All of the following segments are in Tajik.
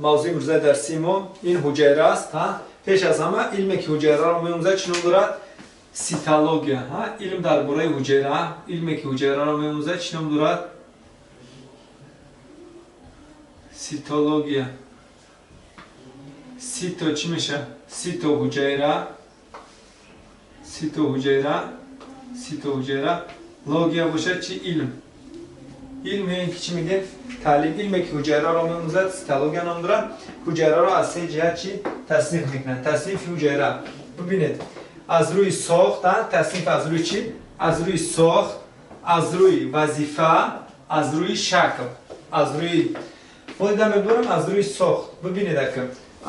Мавзӯи имрӯзаи дарсии мо ин ҳуҷайра аст. Пеш аз ҳама илме ки ҳуҷайраро меомӯзад чӣ ном дорад? Ситология. Илм дар бораи ҳуҷайра, илме ки ҳуҷайраро меомӯзад чӣ ном дорад? Ситология. Сито чӣ мешавад? Сито ҳуҷайра, сито ҳуҷайра, сито ҳуҷайра. Логия бошад чӣ? Илм. Илм ё ин ки чӣ мегӯем? Таълим. Илме ки ҳуҷайраро меомӯзад ситология ном дорад. Ҳуҷайраро аз се ҷиҳат чӣ тасниф мекунанд? Таснифи ҳуҷайра. Бибинед, аз рӯи сохт, тасниф аз рӯи чӣ? Аз рӯи сохт, аз рӯи вазифа, аз рӯи шакл. Аз рӯи мо дида мебарем аз рӯи сохт. Бибинед ака,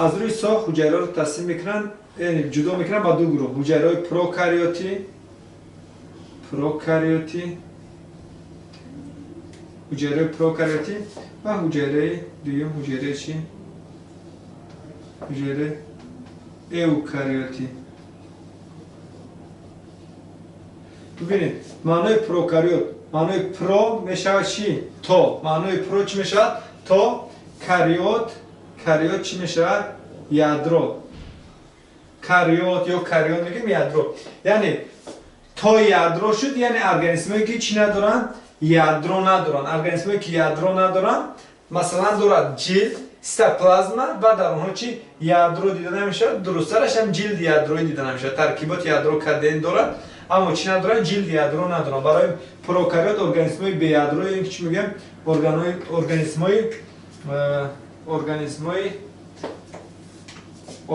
аз рӯи сохт ҳуҷайраро тасниф мекунанд, яъне ҷудо мекунанд ба ду гурӯҳ: ҳуҷайраҳои прокариотӣ, прокариотӣ, ҳуҷайраи прокариотӣ ва ҳуҷайраи дуюм ҳуҷайраи чӣ? Ҳуҷайраи эукариотӣ. Бибинед, маънои прокариот, маънои про мешавад чӣ? То. Маънои про чӣ мешавад? То. Кариот, кариот чӣ мешавад? Ядро. Кариот ё карион мегӯем ядро. Яъне то ядро шуд, яъне организмҳое ки чӣ надоранд? Ядро надоранд. Организмҳое ки ядро надоранд, масалан дорад ҷилд, цитоплазма ва дар онҳо чӣ? Ядро дида намешавад. Дурусттараш ҳам ҷилди ядроӣ дида намешавад. Таркиботи ядро КДН дорад, аммо чӣ надоранд? Ҷилди ядро надоранд. Барои прокариот организмҳои беядро ё ин ки чӣ мегӯям?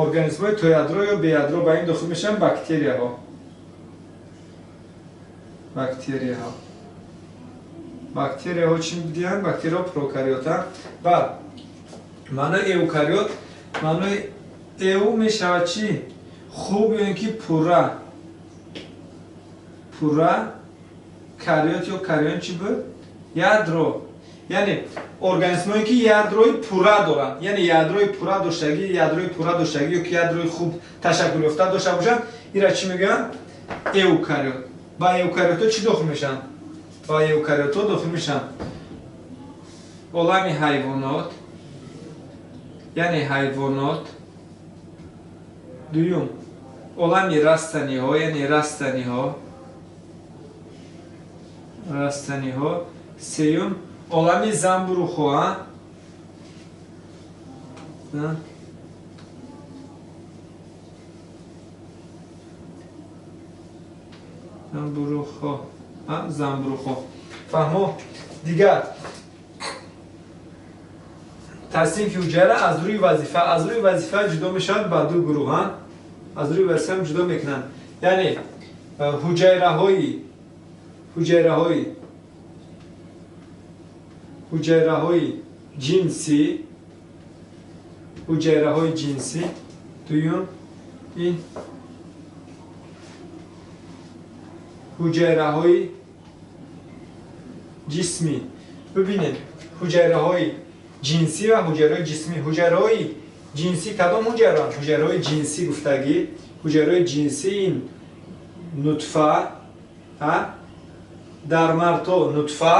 Организмҳои тоядро ё беядро ба ин дохил мешаванд бактерияҳо. Бактерияҳо. Бактерияҳо чӣ бидиҳанд? Бактерияҳо прокариотанд. Баъд маънои эукариот, маънои эу мешавад чӣ? Хуб ё ин ки пурра. Пурра. Кариот ё карион чӣ буд? Ядро. Яъне организмҳое ки ядрои пурра доранд, яъне ядрои пурра доштагӣ, ядрои пурра доштагӣ ё ки ядрои хуб ташаккулёфта дошта бошанд, инро чӣ мегӯянд? Эукариот. Ба эукариотҳо чӣ дохил мешаванд? Ба эукариотҳо дохил мешаванд олами ҳайвонот, яъне ҳайвонот. Дуюм олами растаниҳо, яъне растаниҳо, растаниҳо. Сеюм олами занбурухҳо. Занбурухҳо, занбурухҳо. Фаҳмо? Дигар таснифи ҳуҷайра аз рӯи вазифа. Аз рӯи вазифа ҷудо мешавад ба ду гурӯҳ. Аз рӯи вазифа ҷудо мекунанд. Яъне ҳуҷайраҳои ҳуҷайраҳои ҷинсӣ, ҳуҷайраҳои ҷинсӣ. Дуюм ин ҳуҷайраҳои ҷисмӣ. Бибинед, ҳуҷайраҳои ҷинсӣ ва ҳуҷайраҳои ҷисмӣ. Ҳуҷайраҳои ҷинсӣ кадом ҳуҷайраанд? Ҳуҷайраҳои ҷинсӣ гуфтагӣ. Ҳуҷайраҳои ҷинсӣ ин нутфа, дар мардҳо нутфа,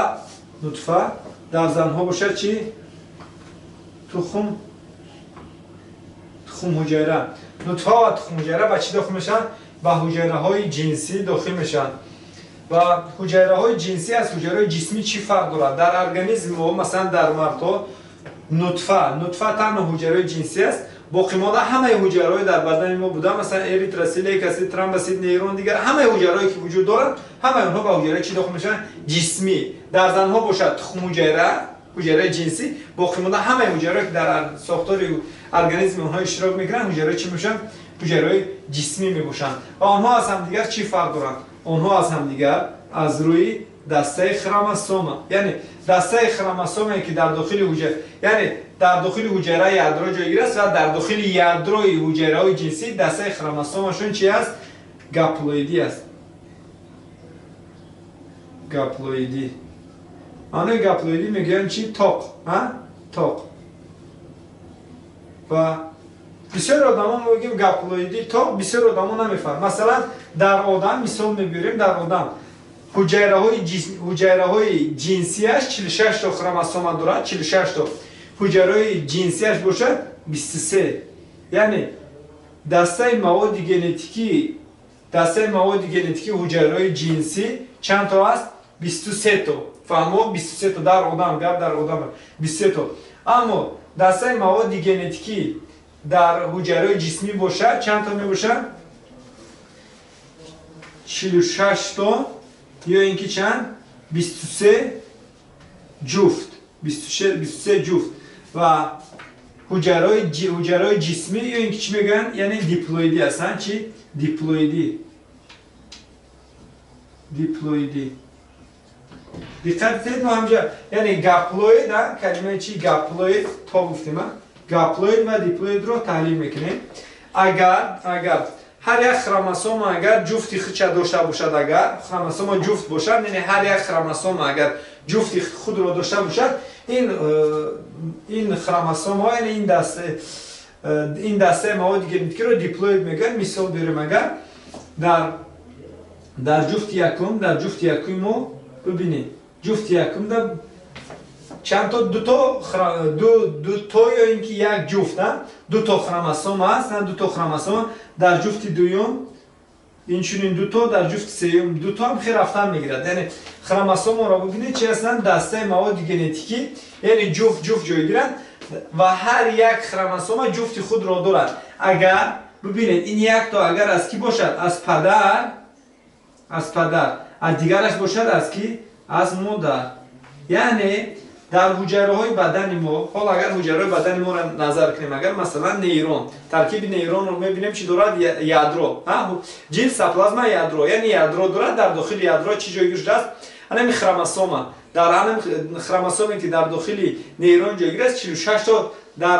нутфа, дар занҳо бошад чӣ? Тухм, тухм ҳуҷайра. Нутфа ва тухм ҳуҷайра ба чӣ дохил мешаванд? Ба ҳуҷайраҳои ҷинсӣ дохил мешаванд. Ва ҳуҷайраҳои ҷинсӣ аз ҳуҷайраҳои ҷисмӣ чӣ фарқ дорад? Дар организми мо, масалан дар мардҳо нутфа, нутфа танҳо ҳуҷайраҳои ҷинсӣ аст. Боқимонда ҳамаи ҳуҷайраҳои дар бадани мо буда, масалан эритросит, лейкосит, тромбосит, нейрон, дигар ҳамаи ҳуҷайраҳое ки вуҷуд доранд, ҳамаи онҳо ба ҳуҷайраи чӣ дохил мешаванд? Ҷисмӣ. Дар занҳо бошад тухм ҳуҷайра, ҳуҷайраи ҷинсӣ, боқимонда ҳамаи ҳуҷайраҳое ки дар сохтори организми онҳо иштирок мекунанд, ҳуҷайраҳои чӣ мебошанд? Ҳуҷайраҳои ҷисмӣ мебошанд. Ва онҳо аз ҳамдигар чӣ фарқ доранд? Онҳо аз ҳамдигар аз рӯи дастаи хромосома, яъне дастаи хромосомае ки дар дохили ҳуҷайра, яъне дар дохили ҳуҷайра ядро ҷойгир аст ва дар дохили ядрои ҳуҷайраҳои ҷинсӣ дастаи хромосомашон чи аст? Гаплоидӣ аст. Гаплоидӣ. Маънои гаплоидӣ мегӯянд чи? Тоқ. Тоқ. Ва бисёр одамо мегӯем гаплоидӣ тоқ, бисёр одамо намефаҳманд. Масалан, дар одам мисол мебиёрем, дар одам ҳуҷайраҳои ҷинсиаш 46 то хромосома дорад, 46 то. ҳуҷайраҳои ҷинсиаш бошад 23. Яъне дастаи маводи генетикӣ, дастаи маводи генетикии ҳуҷайраҳои ҷинсӣ чанд то аст? 23 то. Фаҳмо? 23 то дар одам, гап дар одам 23 то. Аммо дастаи маводи генетикӣ дар ҳуҷайраҳои ҷисмӣ бошад чанд то мебошад? 46 то ё ин ки чанд? 23 ҷуфт, 23 ҷуфт. Ва ҳуҷайраҳои ҷисмӣ ё ин ки чӣ мегӯянд? Яъне диплоидӣ ҳастанд. Чӣ? Диплоидӣ. Диплоидӣ. Диққат кунед, мо ҳамҷа яъне гаплоид, калимаи чӣ? Гаплоид то гуфтем, гаплоид ва диплоидро таҳлил мекунем. Агар ҳар як хромосома агар ҷуфти худша дошта бошад, агар хромосома ҷуфт бошад, яъне ҳар як хромосома агар ҷуфти худро дошта бошад, ин хромосомаҳо, яъне ин дастаи маводи генетикиро диплоид мегӯянд. Мисол берем, агар дар ҷуфти якум, дар ҷуфти якум мо бибинед, ҷуфти якум да чанд то, дуто ё ин ки як ҷуфт, дуто хромосома аст, дуто хромосома. Дар ҷуфти дуюм инчунин дуто, дар ҷуфти сеюм дуто ҳам хел рафтан мегирад. Яъне хромосомаро бибинед, чи ҳастанд? Дастаи маводи генетикӣ, яъне ҷуфт ҷуфт ҷойгиранд ва ҳар як хромосома ҷуфти худро дорад. Агар бибинед, ин якто агар аз кӣ бошад? Аз падар, аз падар, аз дигараш бошад аз кӣ? Аз модар. Яъне дар ҳуҷайраҳои бадани мо, ҳол агар ҳуҷайраҳои бадани моро назар кунем, агар масалан нейрон, таркиби нейронро мебинем, чӣ дорад? Ядро, ҷилд, саплазма, ядро. Яъне ядро дорад, дар дохили ядро чӣ ҷойгир шудааст? Анами хромосома. Дар анам хромосоме ки дар дохили нейрон ҷойгир аст, 46 то дар,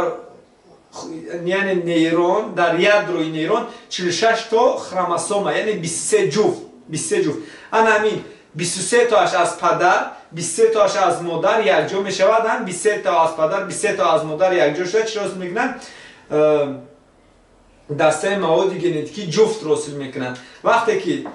яъне нейрон, дар ядрои нейрон 46 то хромосома, яъне 23 ҷуфт, 23 ҷуфт. Ана ҳамин 23 тоаш аз падар, 23 тоаш аз модар якҷо мешавад. 23 то аз падар, 23 то аз модар якҷо шуда чиро ҳосил мекунанд? Дастаи маводи генетикӣ ҷуфтро ҳосил мекунанд. Вақте ки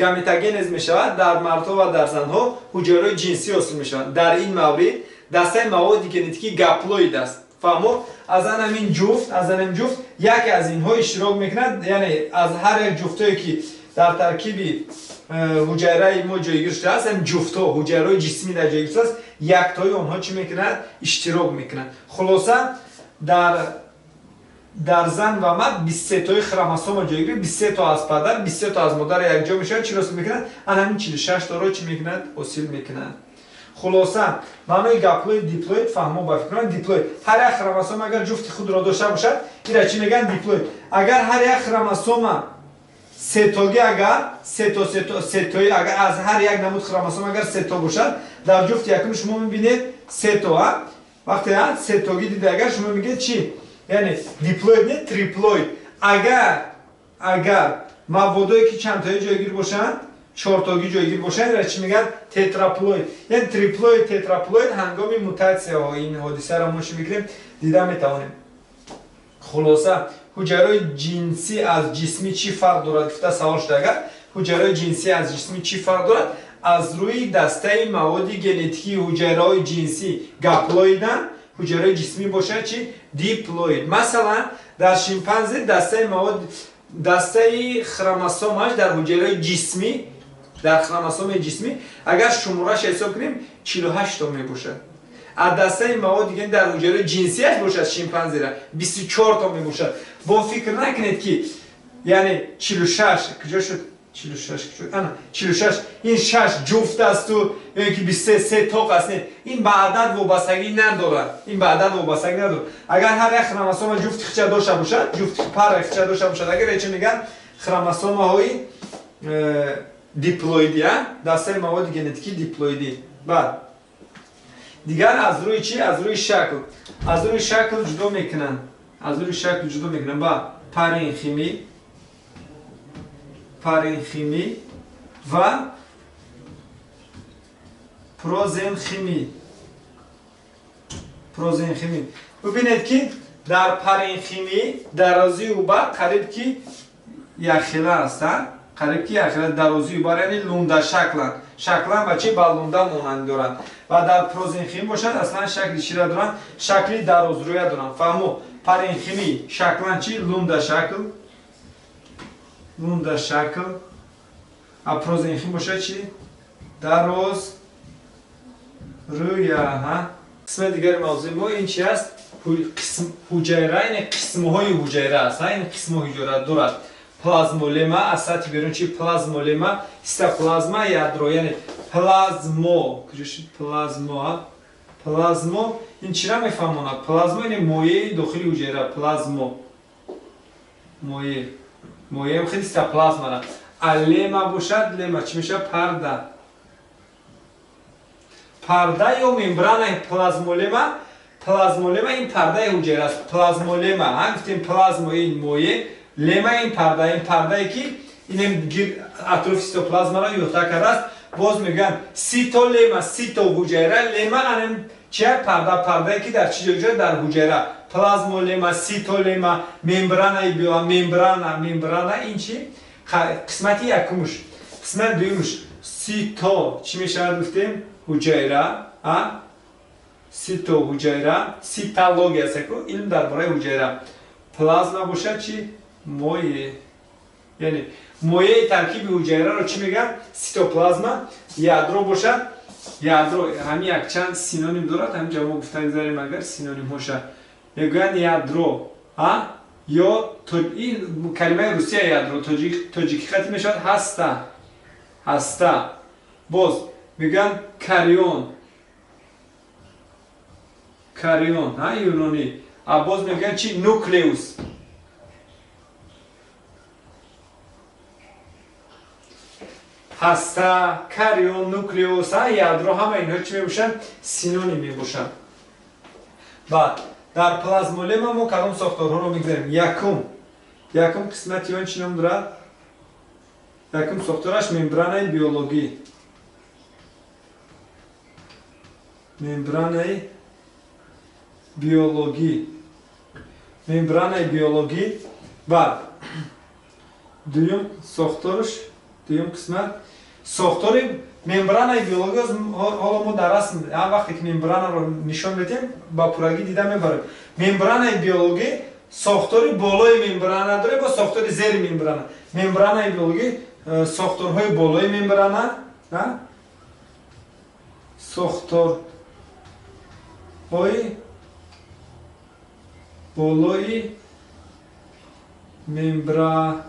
гаметогенез мешавад, дар мардҳо ва дар занҳо ҳуҷайраҳои ҷинсӣ ҳосил мешаванд. Дар ин маврид дастаи маводи генетикӣ гаплоид аст. Фаҳмо? Аз ҳамин ҷуфт, аз ҳамин ҷуфт яке аз инҳо иштирок мекунад, яъне аз ҳар як ҷуфтое ки дар таркиби ҳуҷайраи мо ҷойгир шудааст, ҳам ҷуфтҳо, ҳуҷайраҳои ҷисмӣ дар ҷойгир шудааст, яктои онҳо чӣ мекунад? Иштирок мекунад. Хулоса, дар зан ва мард 23 тои хромосома ҷойгир, 23 то аз падар, 23 то аз модар якҷо мешавад, чӣ ҳосил мекунад? Ана ҳамин 46 торо чӣ мекунад? Ҳосил мекунад. Хулоса, маънои гаплоид, диплоид фаҳмо ба фикр. Диплоид ҳар як хромосома агар ҷуфти худро дошта бошад, ира чӣ мегӯянд? Диплоид. Агар ҳар як хромосома сетогӣ, агар сето сето сетои, агар аз ҳар як намуд хромосома агар сето бошад, дар ҷуфти якум шумо мебинед сето, вақте сетогӣ дида агар шумо мегӯед чӣ? Яъне диплоид не, триплоид. Агар маводое ки чандтои ҷойгир бошанд, чортогӣ ҷойгир бошанд, ира чӣ мегӯянд? Тетраплоид. Яъне триплоид, тетраплоид ҳангоми мутатсияҳо ин ҳодисаро мо чӣ мекунем? Дида метавонем. Хулоса, ҳуҷайраҳои ҷинсӣ аз ҷисмӣ чӣ фарқ дорад? Гуфта савол шуда, агар ҳуҷайраҳои ҷинсӣ аз ҷисмӣ чӣ фарқ дорад? Аз рӯи дастаи маводи генетикии ҳуҷайраҳои ҷинсӣ гаплоиданд, ҳуҷайраҳои ҷисмӣ бошад чӣ? Диплоид. Масалан, дар шимпанзе дастаи мавод, дастаи хромосомаш дар ҳуҷайраҳои ҷисмӣ, дар хромосомаи ҷисмӣ агар шуморааш ҳисоб кунем 48 то мебошад. Аз дастаи маводи ген дар ҳуҷайраҳои ҷинсиаш бошад шимпанзера 24 то мебошад. Бо фикр накунед ки яъне 46 куҷо шуд? 46 куҷо? Ана 46, ин 6 ҷуфт асту ё ин ки 23 се тоқ аст. Не, ин ба адад вобастагӣ надорад. Ин ба адад вобастагӣ надорад. Агар ҳар як хромосома ҷуфти хича дошта бошад, ҷуфти пара хича дошта бошад, агар чӣ мегӯянд? Хромосомаҳои диплоидӣ, дастаи маводи генетикӣ диплоидӣ. Баъд дигар аз рӯи чӣ? Аз рӯи шакл. Аз рӯи шакл ҷудо мекунанд. Аз рӯи шакл ҷудо мекунанд ба паренхимӣ, паренхимӣ ва прозенхимӣ. Прозенхимӣ. Бибинед ки дар паренхимӣ дарозию бар қариб ки якхела аст, қариб ки якхела дарозию бар, яъне лунда шакланд. Шаклан ба чӣ? Ба лунда монанд доранд. Ва дар прозенхим бошад, аслан шакли чира доранд? Шакли дарозрӯя доранд. Фаҳмо, паренхими шаклан чи? Лунда шакл. Лунда шакл. А прозенхим бошад чи? Дароз рӯя. Қисми дигари мавзӯи мо ин чи аст? Ҳуҷайра, яъне қисмҳои ҳуҷайра аст. Ин қисмҳои ҳуҷайра дорад. Плазмолема аз сатҳи берун чи? Плазмолема, цитоплазма, ядро, яъне плазмо. Куҷо шуд плазмо? Плазмо ин чира мефаҳмонад? Плазмо яъне моеи дохили ҳуҷайра, плазмо. Моe. Моеам хеле цитоплазмара. А лема бошад, лема чӣ мешавад? Парда. Парда ё мембранаи плазмолема. Плазмолема ин пардаи ҳуҷайра аст. Плазмолема, ҳа, гуфтем плазмо ин моe, лема ин парда, ин пардае ки инем атрофи цитоплазмаро иҳота кардааст. Боз мегӯянд ситолема, сито ҳуҷайра, лема анем чия? Парда, пардае ки дар чӣ ҷой? Дар ҳуҷайра. Плазмолема, ситолема, мембранаи био, мембрана, мембрана ин чи? Қисмати якумуш. Қисмати дуюмуш сито чӣ мешавад гуфтем? Ҳуҷайра, а? Сито ҳуҷайра, ситология аст, илм дар бораи ҳуҷайра. Плазма бошад чи? Моe. Яъне моеи таркиби ҳуҷайраро чӣ мегӯянд? Цитоплазма. Ядро бошад, ядро ҳамин якчанд синоним дорад, ҳаминҷа мо гуфта гузарем агар синонимҳоша. Мегӯянд ядро, а? Ё ин калимаи русия ядро, тоҷикӣ хати мешавад ҳаста. Ҳаста. Боз мегӯянд карион. Карион, ҳа, юнонӣ. А боз мегӯянд чи? Нуклеус. Ҳаста, карион, нуклеус, ҳа, ядро, ҳама инҳо чӣ мебошанд? Синоним мебошанд. Баъд дар плазмолема мо кадом сохторҳоро мегузарем? Якум қисмати он чӣ ном дорад? Якум сохтораш мембранаи биологӣ. Мембранаи биологӣ. Мембранаи биологӣ. Баъд дуюм сохтораш, дуюм қисмат сохтори мембранаи биологӣ. Ҳоло мо дар расм ҳар вақте ки мембранаро нишон медиҳем, ба пуррагӣ дида мебарем. Мембранаи биологӣ сохтори болои мембрана дорем бо сохтори зери мембрана. Мембранаи биологӣ сохторҳои болои мембрана, сохторҳои болои мембранагӣ,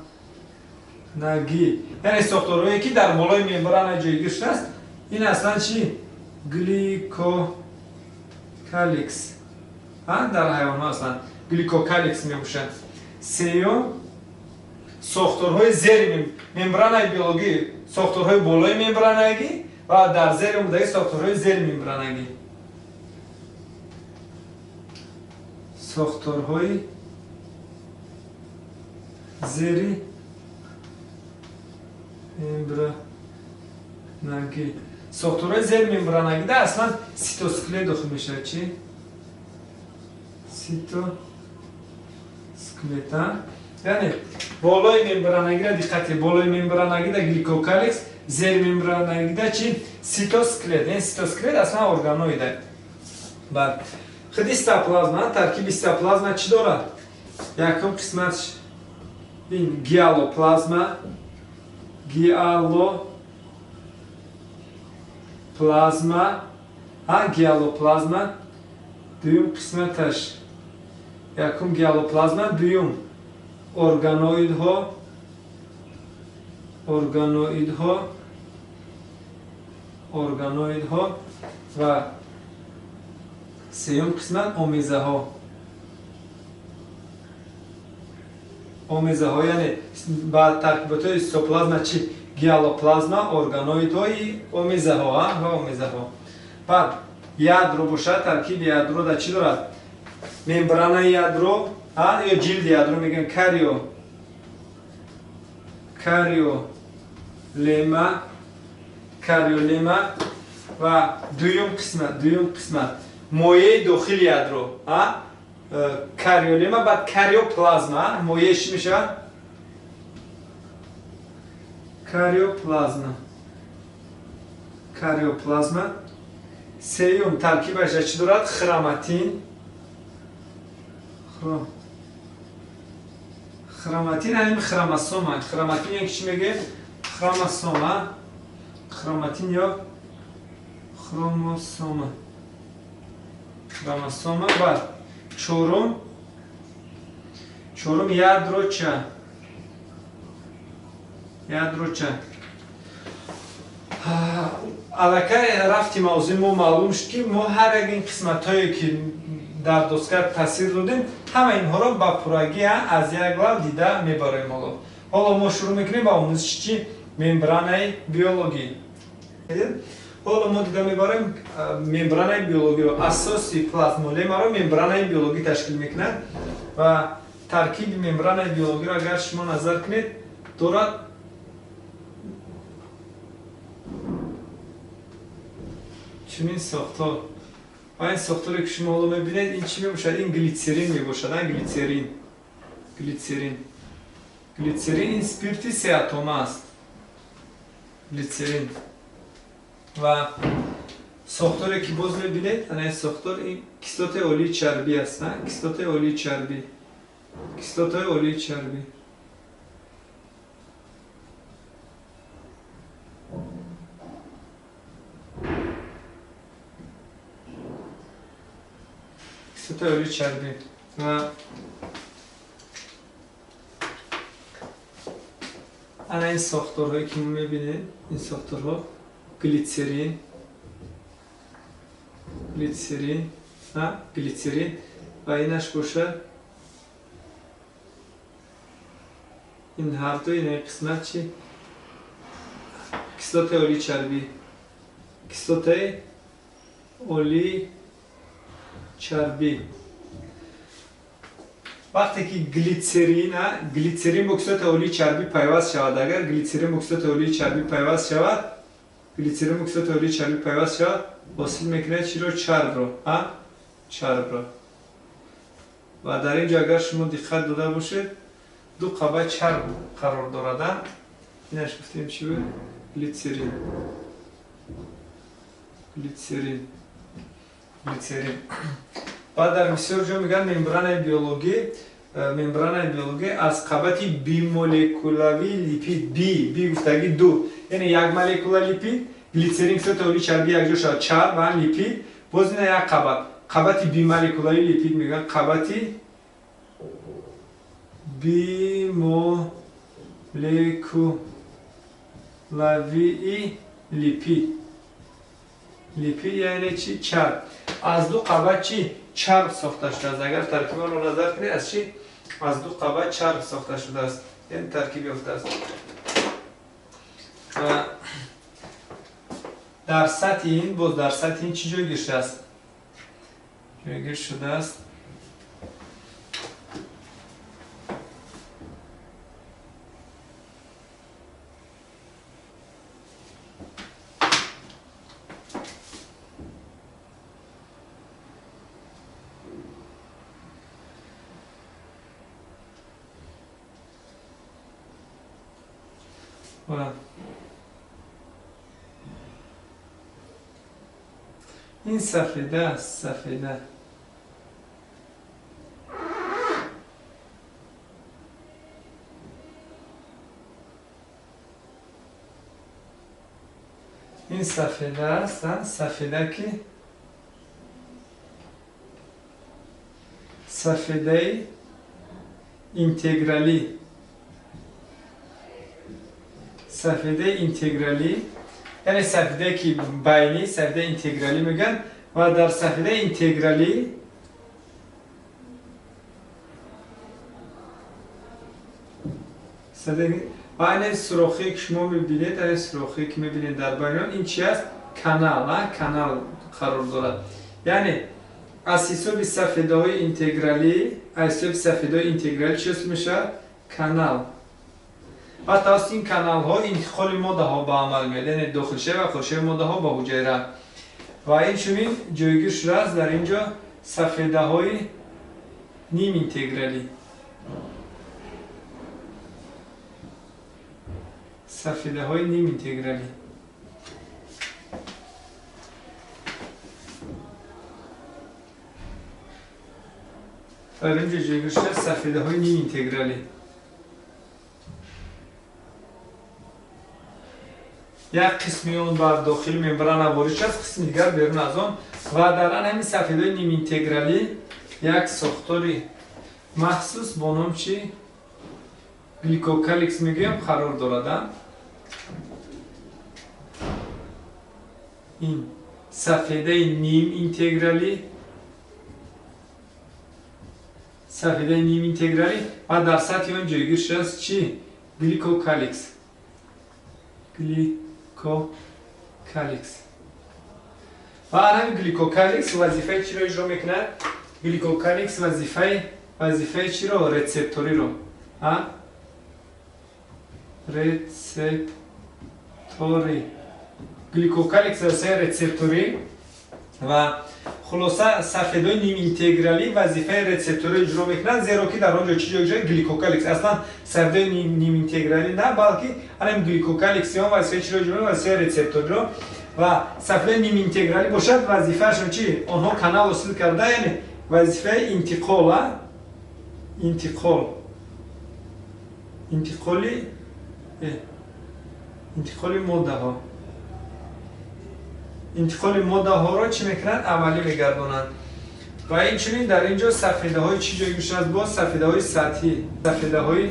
яъне сохторҳое ки дар болои мембрана ҷойгир шудааст. Ин аслан чи? Гликокаликс. Дар ҳайвонҳо аслан гликокаликс мебошад. Сеюм сохторҳои зери мембранаи биологӣ, сохторҳои болои мембранагӣ ва дар зери омадаги сохторҳои зери мембранагӣ. Сохторҳои зери мембранагӣ. Сохторҳои зери мембранагида аслан цитосклет дохил мешавад. Чи? Цитосклет. Яъне болои мембранагида диққат, болои мембранагида гликокаликс, зери мембранагида чи? Цитосклет. Яъне цитосклет аслан органоида. Баъд худи цитоплазма, таркиби цитоплазма чӣ дорад? Якум қисматш ин гиалоплазма, гиалоплазма, гиалоплазма. Дуюм қисматаш якум гиалоплазма, дуюм органоидҳо, органоидҳо, органоидҳо ва сеюм қисмат омезаҳо. Омезаҳо, яъне ба таркиботҳои цитоплазма чи? Гиалоплазма, органоидҳои омезаҳо ва омезаҳо. Баъд ядро бошад, таркиби ядро дар чӣ дорад? Мембранаи ядро, ё ҷилди ядро мегӯем, кариолема, кариолема ва дуюм қисмат моеи дохили ядро, кариолема, баъд кариоплазма. Моеи чӣ мешавад? Кариоплазма. Кариоплазма. Сеюм таркибаш чӣ дорад? Хроматин. Хроматин ҳамин хромосома. Хроматин як чӣ мегӯем? Хромосома. Хроматин ё хромосома. Хромосома. Баъд чорум, чорум ядроча. Ядроча. Аллакай рафти мавзӯи мо маълум шуд, ки мо ҳар як ин қисматҳое, ки дар доска тасвир додем, ҳама инҳоро ба пуррагӣ аз як лав дида мебароем. Ҳоло мо шурӯъ мекунем ба омӯзиши чӣ? Мембранаи биологӣ. Ҳоло мо дида мебароем мембранаи биологиро. Асоси плазмолемаро мембранаи биологӣ ташкил мекунад ва таркиби мембранаи биологиро агар шумо назар кунед, дорад чунин сохтор. Ва ин сохторе, ки шумо ҳоло мебинед, ин чӣ мебошад? Ин глитсерин мебошад. Глитсерин. Глитсерин. Глитсерин ин спирти сеатома аст. Глитсерин. Ва сохторе, ки боз мебинед, ана ин сохтор, ин кислотаи олии чарбӣ аст. Кислотаи олии чарбӣ. Кислотаи олии чарбӣ. Кислотаи олии чарбӣ. Ва ана ин сохторҳое, ки мо мебинем, ин сохторҳо глитсерин, глитсерин, глитсерин ва инаш бошад, ин ҳарду ин қисмат чи? Кислотаи олии чарбӣ. Кислотаи олии чарбӣ. Вақте ки глитсерин, глитсерин бо кислотаи олии чарбӣ пайваст шавад, агар глитсерин бо кислотаи олии чарбӣ пайваст шавад, глитсерин бо кислотаи олии чарбӣ пайваст шавад, ҳосил мекунад чиро? Чарбро. Чарбро. Ва дар ин ҷо агар шумо диққат дода бошед, ду қабат чарб қарор дорад. Инаш гуфтем чӣ буд? Глитсерин. Глитсерин. Глитсерин. Баъд дар бисёр ҷо мегӯянд, мембранаи биологӣ, мембранаи биологӣ аз қабати бимолекулавии липид, би гуфтагӣ ду, яъне як молекула липид, глитсерин, кислотаи олии чарбӣ якҷо шавад чарб ва липид, боз ина як қабат, қабати бимолекулавии липид мегӯянд, қабати бимолекулавии липид. Липид яъне чи? Чарб. Аз ду қабат чи? Чарб сохта шудааст. Агар таркиби онро назар кунед, аз чи? Аз ду қабат чарб сохта шудааст, яъне таркиб ёфтааст. Ва дар сатҳи ин, боз дар сатҳи ин чӣ ҷойгир шудааст? Ҷойгир шудааст ин сафеда аст, сафеда. Ин сафеда аст, сафеда, ки сафедаи интегралӣ, сафедаи интегралӣ, яъне сафедае, ки байнӣ, сафедаи интегралӣ мегӯянд. Ва дар сафедаи интегралӣ ва айнан сурохие, ки шумо мебинед, айн сурохие, ки мебинед дар байни он, ин чи аст? Канал, канал қарор дорад. Яъне аз ҳисоби сафедаҳои интегралӣ, аз ҳисоби сафедаҳои интегралӣ чи ҳосил мешавад? Канал. Ва тавассути ин каналҳо интиқоли моддаҳо ба амал меояд, яъне дохилшавӣ ва хориҷшавии моддаҳо ба ҳуҷайра. Ва инчунин ҷойгир шудааст дар ин ҷо сафедаҳои ниминтегралӣ, сафедаҳои ниминтегралӣ. Дар инҷо ҷойгир шуда сафедаҳои ниминтегралӣ. Як қисми он бар дохили мембрана ворид шудааст, қисми дигар берун аз он. Ва дар ан ҳамин сафедаҳои ниминтегралӣ як сохтори махсус бо ном чи гликокаликс мегӯям қарор дорад. Ин сафедаи ниминтегралӣ, сафедаи ниминтегралӣ ва дар сатҳи он ҷойгир шудааст чи гликокаликс, гликокаликс. Ва ҳамин гликокаликс вазифаи чиро иҷро мекунад? Гликокаликс вазифаи чиро? Рецепториро. Рецептори. Гликокаликс вазифаи рецепторӣ ва хулоса сафедаҳои ниминтегралӣ вазифаи рецепториро иҷро мекунанд, зеро ки дар он ҷо чӣ ҷой ҷой гликокаликс. Аслан сафедаҳои ниминтегралӣ на, балки ҳамин гликокаликси он вазифаи чиро иҷро мекунад? Вазифаи рецепториро. Ва сафедаҳои ниминтегралӣ бошад, вазифаашон чи? Онҳо канал ҳосил карда, яъне вазифаи интиқол, интиқол, интиқоли интиқоли моддаҳо, интиқоли моддаҳоро чӣ мекунанд? Амалӣ мегардонанд. Ва инчунин дар ин ҷо сафедаҳои чӣ ҷойгир шудааст? Боз сафедаҳои сатҳӣ, сафедаҳои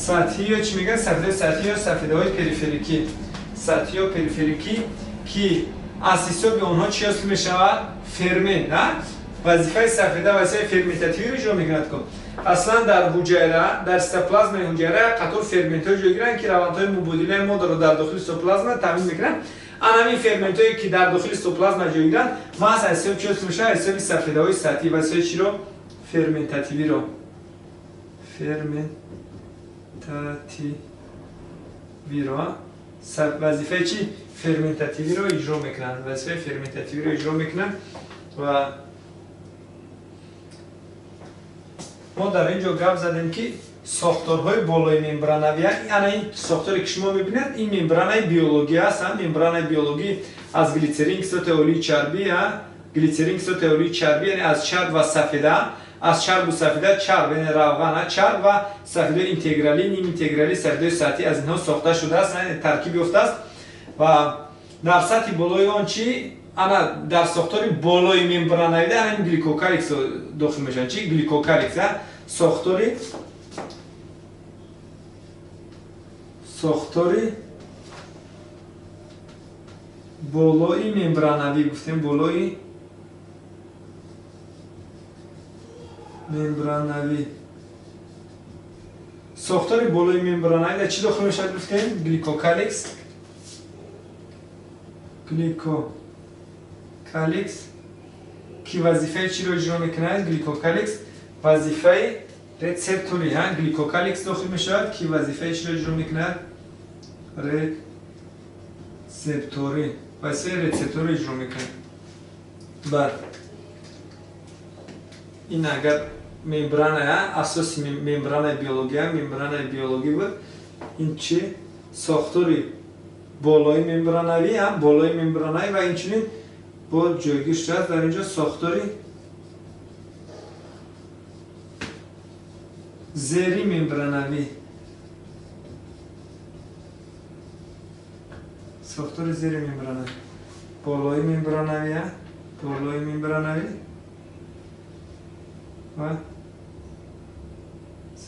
сатҳӣ ё чӣ мегӯянд? Сафедаҳои сатҳӣ ё сафедаҳои периферикӣ, сатҳӣ ё периферикӣ, ки аз ҳисоби онҳо чӣ ҳосил мешавад? Фермент. Вазифаи сафеда вазифаи ферментативиро иҷро мекунад. Аслан дар ҳуҷайра, дар цитоплазмаи ҳуҷайра қатор ферментҳо ҷойгиранд, ки равандҳои мубодилаи моддаро дар дохили цитоплазма таъмин мекунанд. Ан ҳамин ферментҳое, ки дар дохили цитоплазма ҷойгиранд, маҳз аз ҳисоби чӣ ҳосил мешавад? Аз ҳисоби сафедаҳои сатҳӣ. Вазифаи чиро? Ферментативиро. Ферментативиро. Вазифаи чӣ? Ферментативиро иҷро мекунанд. Вазифаи ферментативиро иҷро мекунанд. Ва мо дар ин ҷо гап задем, ки сохторҳои болои мембранавӣ, ана ин сохторе, ки шумо мебинед, ин мембранаи биологӣ аст. Мембранаи биологӣ аз глицерин, кислотаи олии чарбӣ, глицерин, кислотаи олии чарбӣ, яъне аз чарб ва сафеда, аз чарбу сафеда, чарб яъне равған, чарб ва сафедаи интегралӣ, ниминтегралӣ, сафедаи сатҳӣ аз инҳо сохта шудааст, таркиб ёфтааст. Ва дар сатҳи болои он чи? Ана дар сохтори болои мембранавида ана ин гликокаликс дохил мешаванд. Чи гликокаликс? Сохтори болои мембранавӣ гуфтем, болои мембранавӣ. Сохтори болои мембранавӣ дар чӣ дохил мешавад гуфтем? Гликокаликс, гликокаликс, ки вазифаи чиро иҷро мекунад? Гликокаликс вазифаи рецепторӣ. Гликокаликс дохил мешавад, ки вазифаи чиро иҷро мекунад? Рецепторӣ. Вазифаи рецепторӣ иҷро мекунад. Баъд ин агар мембрана, асоси мембранаи биология, мембранаи биологӣ буд, ин чи? Сохтори болои мембранавӣ, болои мембранавӣ ва инчунин бо ҷойгир шудааст дар инҷо сохтори зери мембранавӣ, сохтори зери мембранавӣ, болои мембранавӣ, болои мембранавӣ ва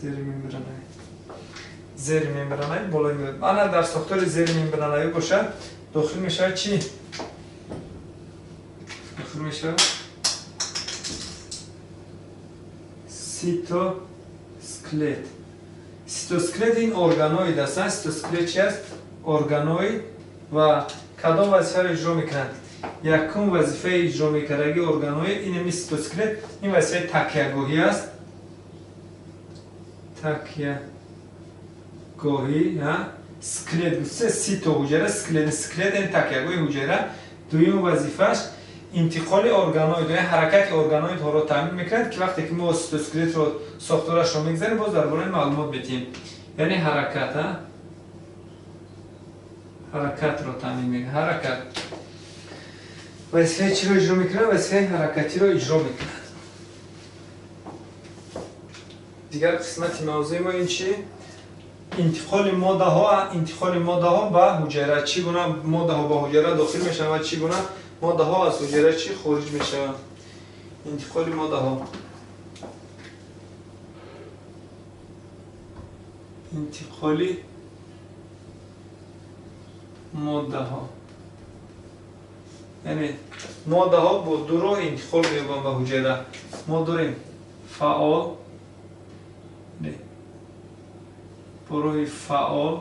зери мембранавӣ, зери мембранавӣ, болои мембранавӣ. Ана дар сохтори зери мембранавӣ бошад дохил мешавад чӣ? Дохил мешавад ситоскелет. Ситоскелет ин органоид аст. Ситоскелет чи аст? Органоид. Ва кадом вазифаро иҷро мекунад? Якум вазифаи иҷро мекардаги органоид ин ҳамин ситоскелет, ин вазифаи такягоҳӣ аст. Такягоҳӣ, скелет гуфта, сито ҳуҷайра, скелет, скелет ин такягоҳи ҳуҷайра. Дуюм вазифааш интиқоли органоид, яъне ҳаракати органоидҳоро таъмин мекунад, ки вақте ки мо ситоскелетро сохторашро мегзарем, боз дар бораи маълумот медиҳем. Яъне ҳаракат, ҳаракатро таъмин мекунад, ҳаракат. Вазифаи чиро иҷро мекунад? Вазифаи ҳаракатиро иҷро мекунад. Дигар қисмати мавзӯи мо ин чи? Интиқоли моддаҳо, интиқоли моддаҳо ба ҳуҷайра. Чӣ гуна моддаҳо ба ҳуҷайра дохил мешаванд ва чӣ гуна моддаҳо аз ҳуҷайра чӣ хориҷ мешаванд? Интиқоли моддаҳо. Интиқоли моддаҳо. Яъне моддаҳо бо ду роҳ интиқол меёбанд ба ҳуҷайра. Мо дорем фаъол, бо роҳи фаъол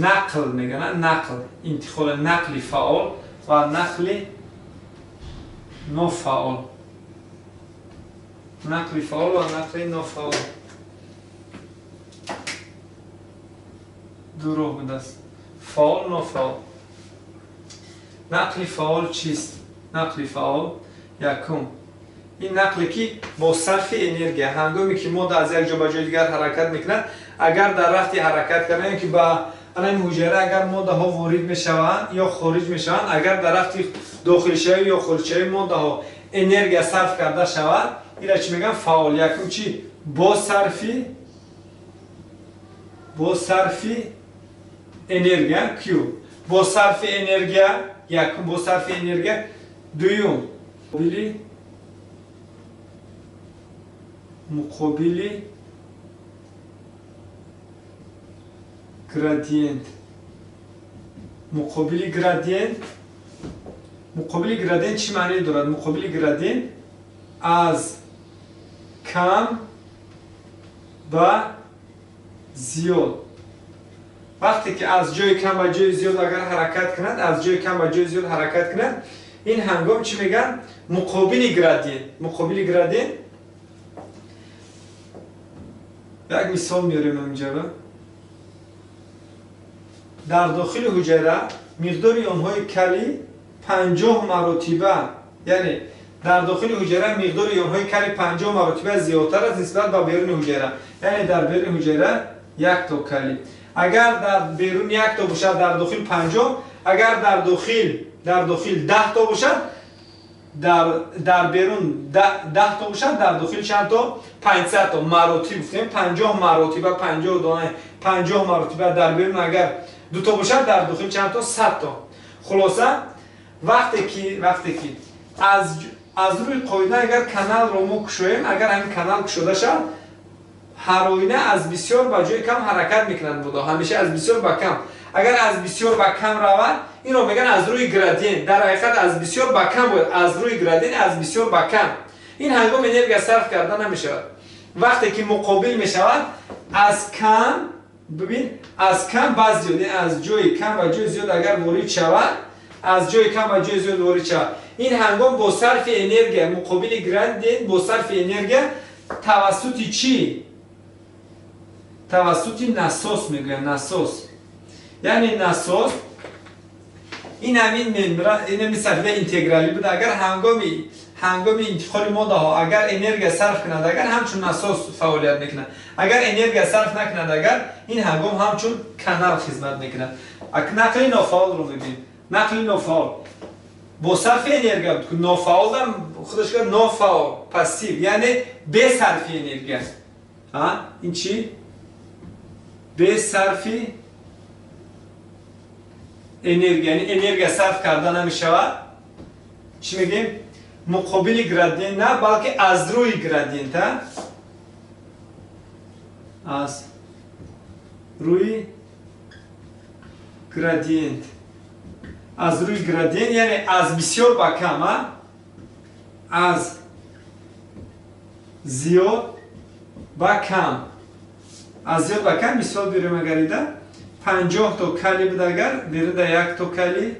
нақл мегӯянд, нақл, интиқоли нақли фаъол ва нақли нофаъол. Нақли фаъол ва нақли нофаъол. Ду роҳ будааст. Фаъол, нофаъол. Нақли фаъол чист? Нақли фаъол якум. Ин нақле ки бо сарфи энергия, ҳангоме ки модда аз як ҷо ба ҷои дигар ҳаракат мекунад, агар дар рафти ҳаракат кардан, ки ба ин ҳуҷайра агар моддаҳо ворид мешаванд ё хориҷ мешаванд, агар дар рафти дохилшавӣ ё хориҷшавии моддаҳо энергия сарф карда шавад, инро чӣ мегӯянд? Фаъол. Якум чӣ? Бо сарфи энергия, Q. Бо сарфи энергия, якум бо сарфи энергия, дуюм муқобили градиент. Муқобили градиент, муқобили градиент чӣ маъне дорад? Муқобили градиент аз кам ба зиёд. Вақте ки аз ҷои кам ба ҷои зиёд агар ҳаракат кунад, аз ҷои кам ба ҷои зиёд ҳаракат кунад, ин ҳангом чӣ мегӯянд? Муқобили градиент. Муқобили градиент. Як мисол меорем инҷо. Дар дохили ҳуҷайра миқдори ионҳои калий 50 маротиба, яъне дар дохили ҳуҷайра миқдори ионҳои калий 50 маротиба зиёдтар аст нисбат ба беруни ҳуҷайра. Яъне дар беруни ҳуҷайра як то калий. Агар дар берун як то бошад, дар дохил 50, агар дар дохил 10 то бошад, дар берун 10 то бошад, дар дохил чанд то? 500 то. Маротиб гуфтем 50 маротиба, 50 дона, 50 маротиба дар берун агар 2 то бошад, дар дохил чанд то? 100 то. Хулоса вақте ки аз рӯи қоида агар каналро мо кушоем, агар ҳамин канал кушода шавад, ҳар оина аз бисёр ба ҷои кам ҳаракат мекунад мудо, ҳамеша аз бисёр ба кам. Агар аз бисёр ба кам равад, инро мегӯянд аз рӯи градиент. Дар ҳақиқат аз бисёр ба кам бояд, аз рӯи градиент аз бисёр ба кам. Ин ҳангом энергия сарф карда намешавад. Вақте ки муқобил мешавад, аз кам, бибин, аз кам ба зиёд, аз ҷои кам ба ҷои зиёд агар ворид шавад, аз ҷои кам ба ҷои зиёд ворид шавад, ин ҳангом бо сарфи энергия, муқобили градиент бо сарфи энергия тавассути чӣ? Тавассути насос мегӯянд, насос. Яъне насос ин ҳамин мембран, ин ҳамин сафедаи интегралӣ буда. Агар ҳангоми интиқоли моддаҳо агар энергия сарф кунад, агар ҳамчун насос фаъолият мекунад. Агар энергия сарф накунад, агар ин ҳангом ҳамчун канал хизмат мекунад. Нақли нофаъолро мебинем. Нақли нофаъол бо сарфи энергия, нофаъолам худаш гуфт нофаъол, пассив, яъне бе сарфи энергия. Ин чӣ? Бе сарфи энергия, яъне энергия сарф карда намешавад. Чӣ мегӯем? Муқобили градиент на, балки аз рӯи градиент, аз рӯи градиент, аз рӯи градиент, яъне аз бисёр ба кам, аз зиёд ба кам. Аз зиёд ба кам мисол берем агар ида 50 то калий буда, агар беруда 1 то калий,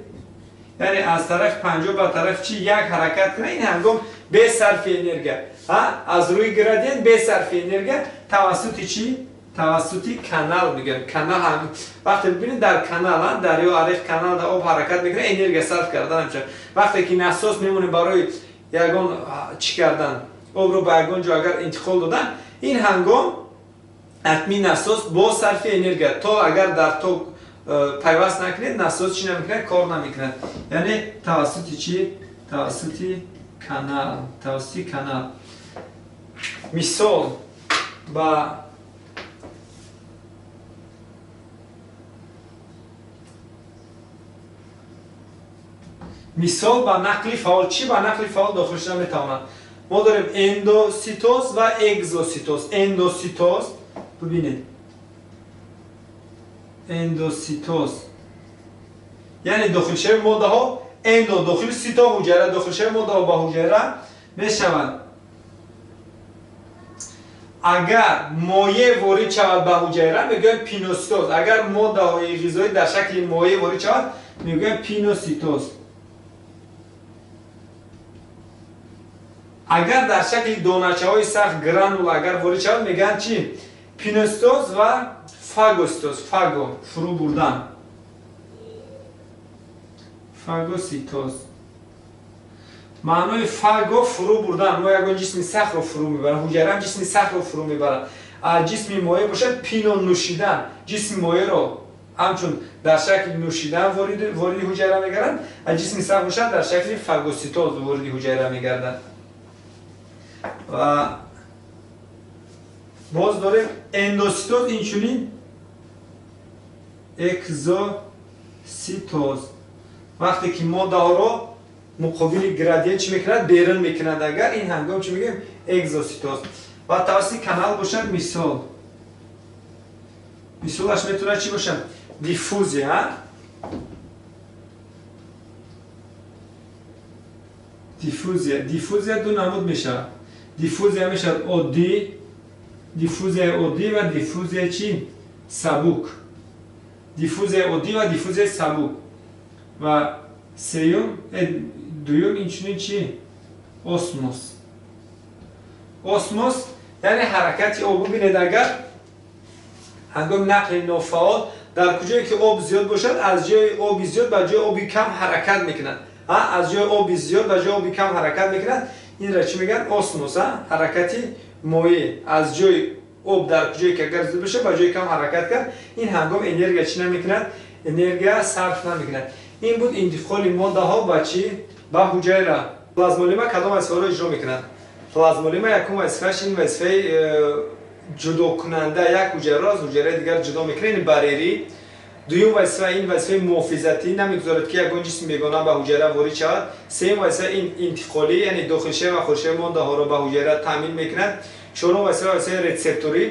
яъне аз тарафи 50 ба тарафи чи як ҳаракат кунад, ин ҳангом бе сарфи энергия, аз рӯи градиент бе сарфи энергия тавассути чӣ? Тавассути канал мегӯянд. Канал ҳам вақте бибинед дар канал, дарё, ариқ, канал дар об ҳаракат мекунад, энергия сарф карда намешавад. Вақте ки насос мемонем барои ягон чӣ кардан, обро ба ягон ҷо агар интиқол додан, ин ҳангом атми насос бо сарфи энергия, то агар дар ток пайваст накунед, насос чӣ намекунад? Кор намекунад. Яъне тавассути чӣ? Тавассути канал, тавассути канал. Мисол ба мисол ба нақли фаъол. Чӣ ба нақли фаъол дохил шуда метавонад? Мо дорем эндоситоз ва экзоситоз. Эндоситоз, бибинед, эндоситоз яъне дохилшавии моддаҳо, эндо дохили, сито ҳуҷайра, дохилшавии моддаҳо ба ҳуҷайра мешаванд. Агар моеъ ворид шавад ба ҳуҷайра, мегӯянд пиноситоз. Агар моддаҳои ғизоӣ дар шакли моеъ ворид шавад, мегӯянд пиноситоз. Агар дар шакли доначаҳои сахт, гранула агар ворид шавад, мегӯянд чӣ? Пиноситоз ва фагоситоз. Фаго фурӯ бурдан, фагоситоз. Маънои фаго фурӯ бурдан. Мо ягон ҷисми сахтро фурӯ мебарам, ҳуҷайраам ҷисми сахтро фурӯ мебарад. Ҷисми моеъ бошад, пино нӯшидан, ҷисми моеъро ҳамчун дар шакли нӯшидан вориди ҳуҷайра мегарданд, а ҷисми сахт бошад, дар шакли фагоситоз вориди ҳуҷайра мегардад. Ва боз дорем эндоситоз, инчунин экзоситоз. Вақте ки моддаҳоро муқобили градиент чӣ мекунад? Берун мекунад. Агар ин ҳангом чӣ мегӯем? Экзоситоз. Ва тавассути канал бошад, мисол, мисолаш метавонад чӣ бошад? Диффузия. Диффузия. Диффузия ду намуд мешавад. Диффузия мешавад оддӣ, диффузияи оддӣ ва диффузияи чӣ? Сабук. Диффузияи оддӣ ва диффузияи сабук. Ва сеюм, дуюм инчунин чӣ? Осмос. Осмос яъне ҳаракати об. Бубинед, агар ҳангоми нақли нофаъол дар куҷое ки об зиёд бошад, аз ҷои оби зиёд ба ҷои оби кам ҳаракат мекунад. Аз ҷои оби зиёд ба ҷои оби кам ҳаракат мекунад. Инро чӣ мегӯянд? Осмос, ҳаракати моеъ. Аз ҷои об дар куҷое ки агар зиёд бошад, ба ҷои кам ҳаракат кард, ин ҳангом энергия чӣ намекунад? Энергия сарф намекунад. Ин буд интиқоли моддаҳо ба чӣ? Ба ҳуҷайра. Плазмолема кадом вазифаҳоро иҷро мекунад? Плазмолема якум вазифааш ин вазифаи ҷудокунанда, як ҳуҷайраро аз ҳуҷайраи дигар ҷудо мекунад, ин барерӣ. Дуюм вазифа ин вазифаи муҳофизатӣ, намегузорад ки ягон ҷисми бегона ба ҳуҷайра ворид шавад. Сеюм вазифа ин интиқолӣ, яъне дохилшавӣ ва хориҷшавии моддаҳоро ба ҳуҷайра таъмин мекунад. Чорум вазифа вазифаи рецепторӣ.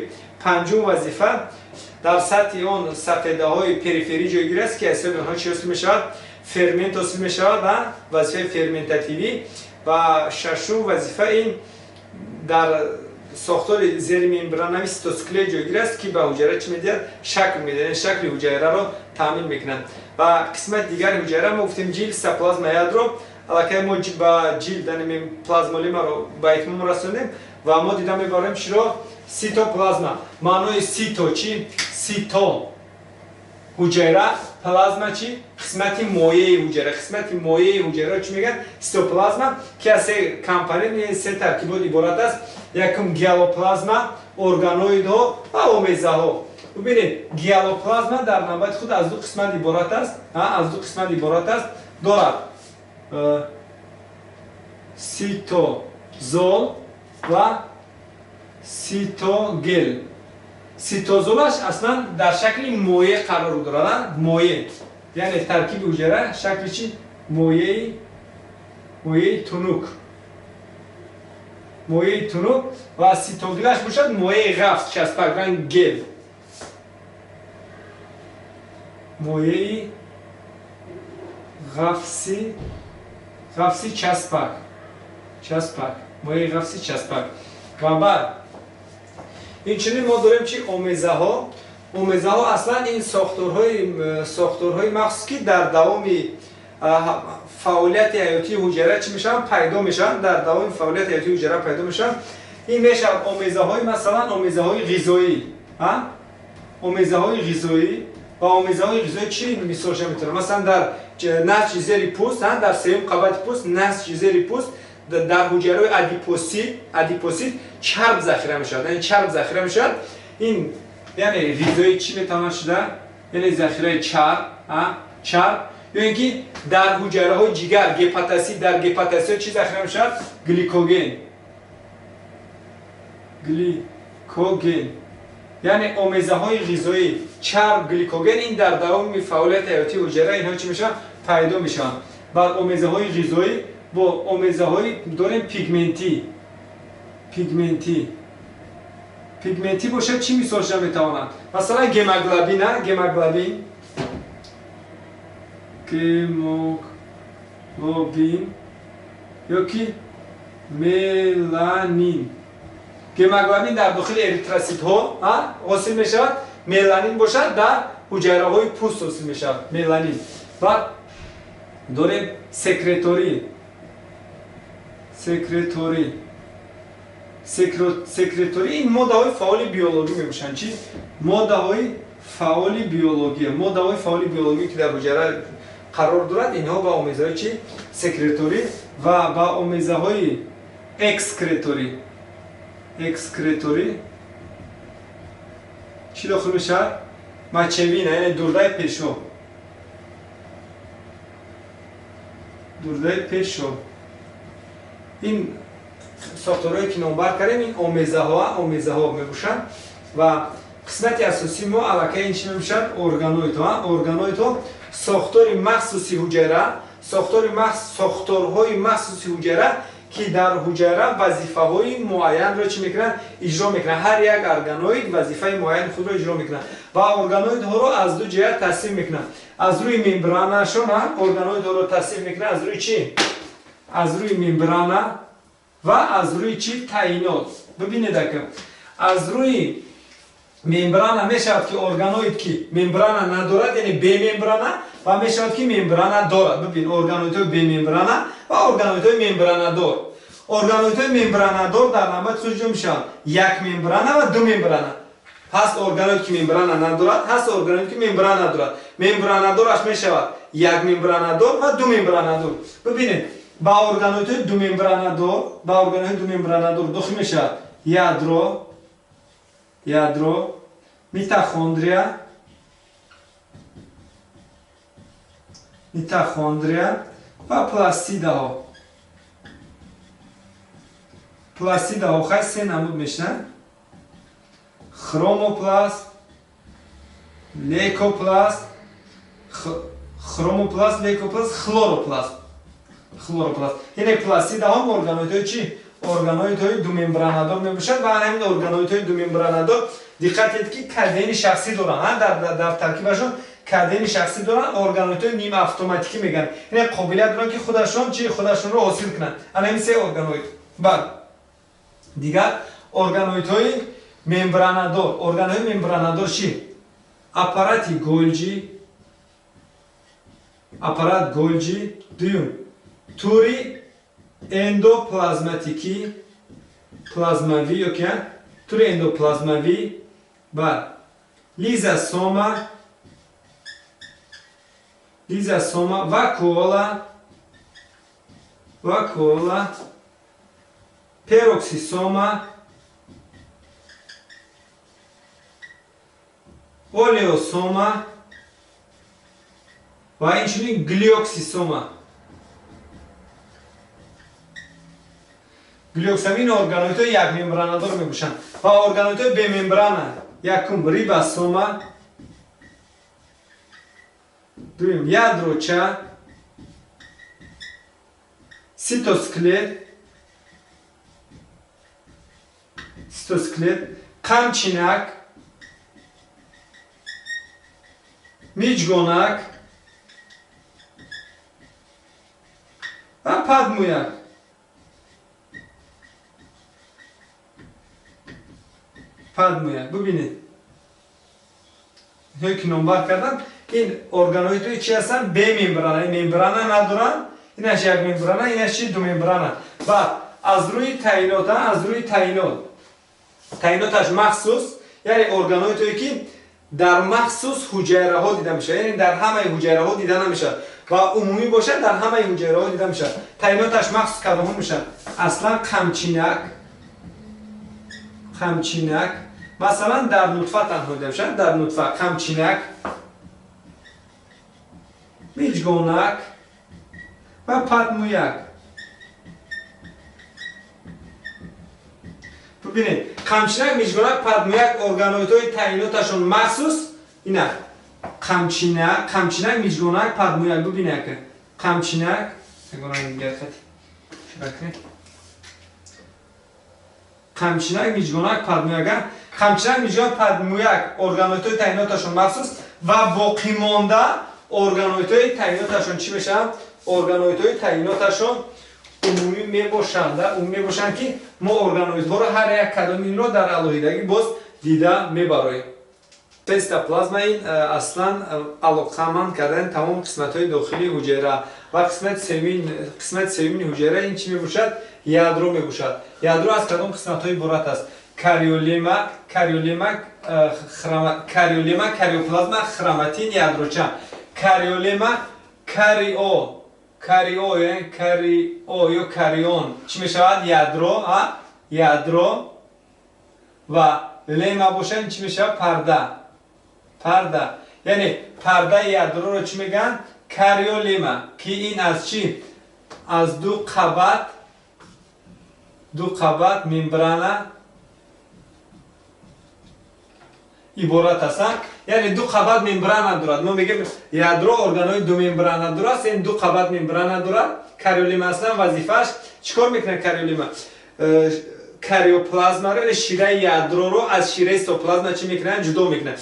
Панҷум вазифа дар сатҳи он сафедаҳои периферӣ ҷойгир аст, ки аз ҳисоби онҳо чӣ ҳосил мешавад? Фермент ҳосил мешавад ва вазифаи ферментативӣ. Ва шашум вазифа ин дар сохтори зеримембранави ситосклер ҷойгир аст, ки ба ҳуҷайра чӣ медиҳад? Шакл медиҳад, яъне шакли ҳуҷайраро таъмин мекунад. Ва қисмати дигари ҳуҷайра мо гуфтем ҷилд, цитоплазма, ядро. Аллакай мо ба ҷилд, яъне плазмолемаро ба итмом расондем ва мо дида мебарем чиро? Ситоплазма. Маънои сито чӣ? Сито ҳуҷайра, плазма чӣ? Қисмати моеи ҳуҷайра. Қисмати моеи ҳуҷайраро чӣ мегӯянд? Ситоплазма, ки аз се компонент, яъне се таркибот иборат аст. Якум гиалоплазма, органоидҳо ва омезаҳо. Бубинед, гиалоплазма дар навбати худ аз ду қисмат иборат аст, аз ду қисмат иборат аст. Дорад ситозол ва ситогел. Ситозолаш аслан дар шакли моеъ қарор дорад, моеъ, яъне таркиби ҳуҷайра шакли чӣ? Моеи тунук, моеи тунук. Ва ситогелаш бошад моеи ғафс, часпак, ранг гел, моеи ғафси, ғафси часпак, часпак, моеи ғафси часпак. Ва баъд инчунин мо дорем чи? Омезаҳо. Омезаҳо аслан ин сохторҳои махсус, ки дар давоми фаъолияти ҳаётии ҳуҷайра чӣ мешаванд? Пайдо мешаванд. Дар давоми фаъолияти ҳаётии ҳуҷайра пайдо мешаванд. Ин мешавад омезаҳои, масалан, омезаҳои ғизоӣ, омезаҳои ғизоӣ. Ва омезаҳои ғизоӣ чӣ мисолша метавонад? Масалан, дар насҷи зери пӯст, дар сеюм қабати пӯст, насҷи зери пӯст, дар ҳуҷайраҳои адипосит чарб захира мешавад, яъне чарб захира мешавад. Ин яъне ғизои чӣ метавонад шуда? яъне захираи чарб, чарб, ё ин ки дар ҳуҷайраҳои ҷигар, гепатосит, дар гепатоситҳо чӣ захира мешавад? Гликоген. Гликоген. Яъне омезаҳои ғизоӣ, чарб, гликоген, ин дар давоми фаъолияти ҳаётии ҳуҷайра инҳо чӣ мешаванд? Пайдо мешаванд. Баъд омезаҳои ғизоӣ бо омезаҳои дорем пигментӣ. Пигментӣ. Пигментӣ бошад, чӣ мисол шуда метавонад? Масалан, гемоглобин, гемоглобин, гемоглобин ё ки меланин. Гемоглобин дар дохили эритроситҳо ҳосил мешавад, меланин бошад дар ҳуҷайраҳои пӯст ҳосил мешавад, меланин. Баъд дорем секреторӣ. Секреторӣ. Секреторӣ ин моддаҳои фаъоли биологӣ мебошанд. Чӣ? Моддаҳои фаъоли биология. Моддаҳои фаъоли биологӣ, ки дар ҳуҷайра қарор дорад, инҳо ба омезаҳои чӣ? Секреторӣ ва ба омезаҳои экскреторӣ. Экскреторӣ чӣ дохил мешавад? Мочевина, яъне дурдаи пешоб. Дурдаи пешоб. Ин сохторҳое ки номбар кардем, ин омезаҳо, омезаҳо мебошанд ва қисмати асосии мо аллакай ин чӣ мебошад? Органоидҳо. Органоидҳо сохтори махсуси ҳуҷайра, сохторҳои махсуси ҳуҷайра, ки дар ҳуҷайра вазифаҳои муайянро чӣ мекунанд? Иҷро мекунанд. Ҳар як органоид вазифаи муайяни худро иҷро мекунад ва органоидҳоро аз ду ҷиҳат тасниф мекунанд. Аз рӯи мембранашон органоидҳоро тасниф мекунанд. Аз рӯи чӣ? Аз рӯи мембрана ва аз рӯи чӣ? Таъинот. Бибинед, ака, аз рӯи мембрана мешавад, ки органоид ки мембрана надорад, яъне бемембрана, ва мешавад, ки мембрана дорад. Бибин, органоидҳои бемембрана ва органоидҳои мембранадор. Органоидҳои мембранадор дар навбати худ ҷой мешаванд як мембрана ва ду мембрана. Ҳаст органоид, ки мембрана надорад, ҳаст органоид, ки мембрана дорад. Мембранадораш мешавад як мембранадор ва ду мембранадор. Бибинед, ба органоидҳои думембранадор, ба органоидҳои думембранадор дохил мешавад ядро, ядро, митохондрия, митохондрия ва пластидаҳо. Пластидаҳо хай се намуд мешаванд: хромопласт, лейкопласт, хромопласт, лейкопласт, хлоропласт. Хлоропласт. Яъне пластидаҳо органоидҳои чӣ? Органоидҳои думембранадор мебошанд ва ҳамин органоидҳои думембранадор, диққат диҳед, ки КДН шахсӣ доранд, дар таркибашон КДН шахсӣ доранд, органоидҳои нимавтоматикӣ мегӯянд. Яъне қобилият доранд, ки худашон чӣ? Худашонро ҳосил кунанд. Ана ҳамин се органоид. Баъд дигар органоидҳои мембранадор. Органоидҳои мембранадор чӣ? Аппарати Голҷи, аппарат Голҷи, дуюм тури эндоплазматикӣ, плазмавӣ ё ки тури эндоплазмавӣ, баъд лизосома, лизосома, вакуола, вакуола, пероксисома, олеосома ва инчунин глиоксисома. Глиоксамин органоидҳои якмембранадор мебошанд ва органоидҳои бемембрана: якум рибосома, дуюм ядроча, ситосклет, ситосклет, қамчинак, миҷгонак ва падмӯяк. Падмӯяк. Бибинед, инҳое ки номбар кардам, ин органоидҳои чӣ ҳастанд? Бемембрана, мембрана надоранд. Инаш як мембрана, инаш чи? Ду мембрана. Баъд аз рӯи таъинот, аз рӯи таъинот, таъиноташ махсус, яъне органоидҳое, ки дар махсус ҳуҷайраҳо дида мешавад, яъне дар ҳамаи ҳуҷайраҳо дида намешавад ва умумӣ бошад, дар ҳамаи ҳуҷайраҳо дида мешавад. Таъиноташ махсус кадомҳо мешавад? Аслан қамчинак, қамчинак, масалан, дар нутфа танҳо дида мешавад, дар нутфа қамчинак, миҷгонак ва патмӯяк. Бубинед, қамчинак, миҷгонак, патмӯяк органоидҳои таъиноташон махсус. Ина қамчинак, қамчинак, миҷгонак, патмӯяк. Бубинед, қамчинак, қамчинак, миҷгонак, патмӯяк, қамчинак, миҷгонак, патмӯяк органоидҳои таъиноташон махсус ва боқимонда органоидҳои таъиноташон чӣ мешаванд? Органоидҳои таъиноташон умумӣ мебошанд, умумӣ мебошанд, ки мо органоидҳоро ҳар як кадоми инро дар алоҳидагӣ боз дида мебароем. Цитоплазма ин аслан алоқаманд кардани тамоми қисматҳои дохилии ҳуҷайра ва қисмати сеюмини ҳуҷайра ин чӣ мебошад? Ядро мебошад. Ядро аз кадом қисматҳо иборат аст? Кариолема, кариолема, кариолема, кариоплазма, хроматин, ядроча. Кариолема, карио, карио, яъне карио ё карион чӣ мешавад? Ядро, ядро ва лема бошад чӣ мешавад? Парда. Парда. Яъне пардаи ядроро чӣ мегӯянд? Кариолема, ки ин аз чӣ? Аз ду қабат, ду қабат мембрана иборат ҳастанд. Яъне ду қабат мембрана дорад. Мо мегӯем ядро органои ду мембрана дорад, яъне ду қабат мембрана дорад. Кариолема аслан вазифааш чӣ кор мекунад кариолема? Кариоплазмаро, яъне шираи ядроро аз шираи цитоплазма чӣ мекунад? Ҷудо мекунад.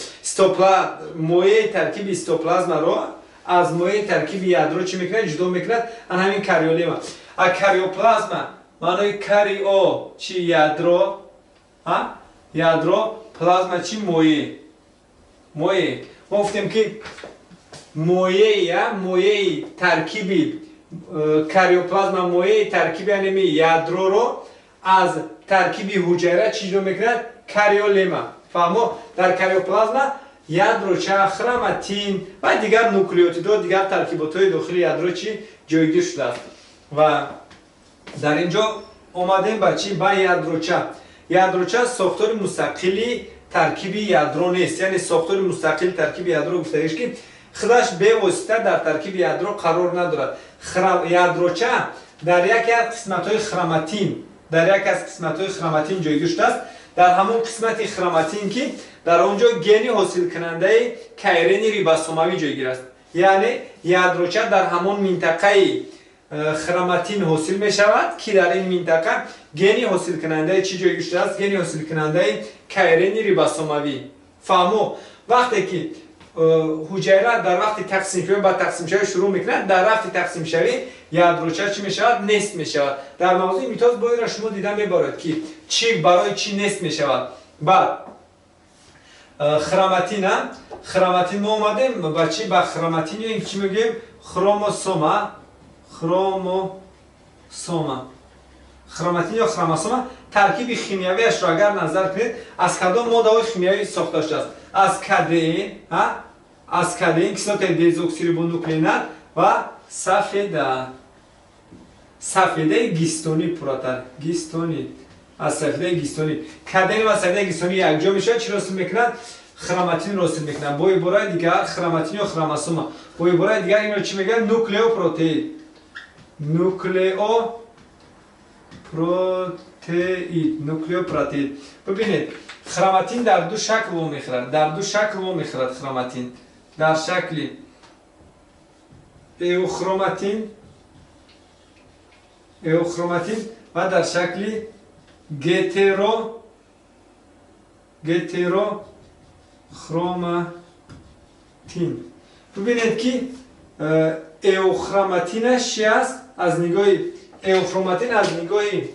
Моеи таркиби цитоплазмаро аз моеи таркиби ядро чӣ мекунад? Ҷудо мекунад. Ан ҳамин кариолема. А кариоплазма маънои карио чӣ? Ядро, ядро, плазма чӣ? Моеъ. Моеъ. Мо гуфтем ки моеъ, моеи таркиби кариоплазма, моеи таркиби яъне ядроро аз таркиби ҳуҷайра чӣ ҷудо мекунад? Кариолема. Фаҳмо? Дар кариоплазма ядроча, хроматин ва дигар нуклеотидҳо, дигар таркиботҳои дохили ядро чӣ ҷойгир шудааст. Ва дар ин ҷо омадем ба чӣ? Ба ядроча. Ядроча сохтори мустақили таркиби ядро нест. Яъне сохтори мустақили таркиби ядро гуфтагиш ки худаш бевосита дар таркиби ядро қарор надорад. Ядроча дар яке аз қисматҳои хроматин, дар яке аз қисматҳои хроматин ҷойгир шудааст. Дар ҳамон қисмати хроматин ки дар он ҷо гени ҳосилкунандаи кайрени рибосомавӣ ҷойгир аст. Яъне ядроча дар ҳамон минтақаи хроматин ҳосил мешавад ки дар ин минтақа гени ҳосилкунандаи чӣ ҷойгир шудааст? Гени ҳосилкунандаи кайрени рибосомавӣ. Фаҳмо? Вақте ки ҳуҷайра дар вақти тақсимшавӣ ба тақсимшавӣ шурӯъ мекунад, дар рафти тақсимшавӣ ядроча чӣ мешавад? Нест мешавад. Дар мавзӯи митоз боиро шумо дида мебаред ки чӣ барои чӣ нест мешавад. Баъд хроматина, хроматин мо омадем ба чӣ? Ба хроматин ё ин чӣ мегӯем? Хромосома, хромосома. Хроматин ё хромосома таркиби химиявиашро агар назар кунед, аз кадом моддаҳои химиявӣ сохта шудааст? Аз КДН, аз КДН, кислотаи дезоксирибонуклеинат ва сафеда. Сафедаи гистонӣ пурратар, гистонӣ. Аз сафедаи гистонӣ. КДН ва сафедаи гистонӣ якҷо мешавад, чиро ҳосил мекунад? Хроматинро ҳосил мекунад. Бо ибораи дигар хроматин ё хромосома. Бо ибораи дигар инро чӣ мегӯянд? Нуклеопротеид. Нуклеопротеид, нуклеопротеид. Бубинед, хроматин дар ду шакл вомехӯрад. Дар ду шакл вомехӯрад хроматин. Дар шакли эухроматин, эухроматин ва дар шакли гетерохроматин. Бубинед ки эухроматинаш чи аст? Аз нигоҳи эухроматин, аз нигоҳи